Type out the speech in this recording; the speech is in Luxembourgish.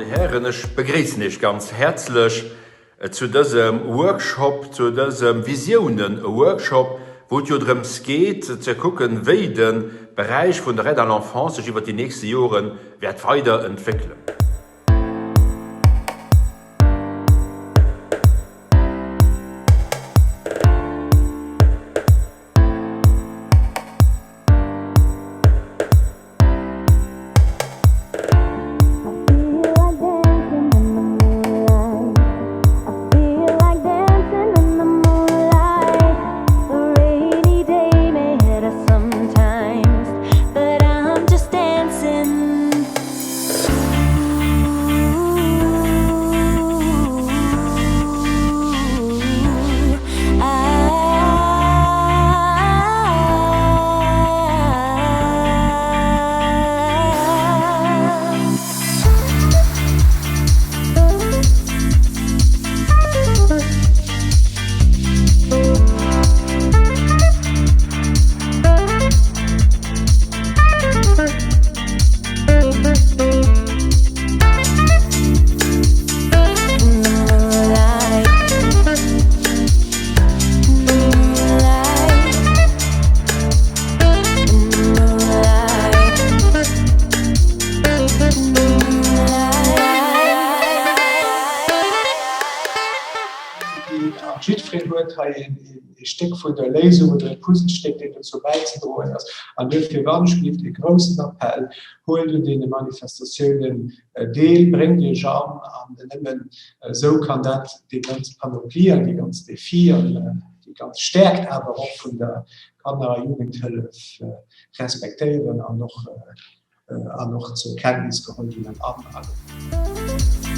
Hären, ech begréissen Iech ganz häerzlech zu dësem Workshop, zu dësem Visiounen-Workshop, wou et jo drëms geet ze kucken, wéi de Beräich vun der Aide à l'enfance sech iwwert déi nächste Jore wäert weiderentwéckelen. Jiddwereen huet hei ee Stéck vun der Léisung oder e Puzzlestéck, deen dozou bäizedroen ass. An duerfir wannechgelift e groussen Appell, Huelt un deene Manifestatiounen deel, bréngt Iech an, an nëmmen esou kann dat déi ganz Panoplie an déi ganz Defie an déi ganz Stäerkt awer och vun der Kanner a Jugendhëllef respektéieren an och an och zur Kenntnis geholl ginn an an.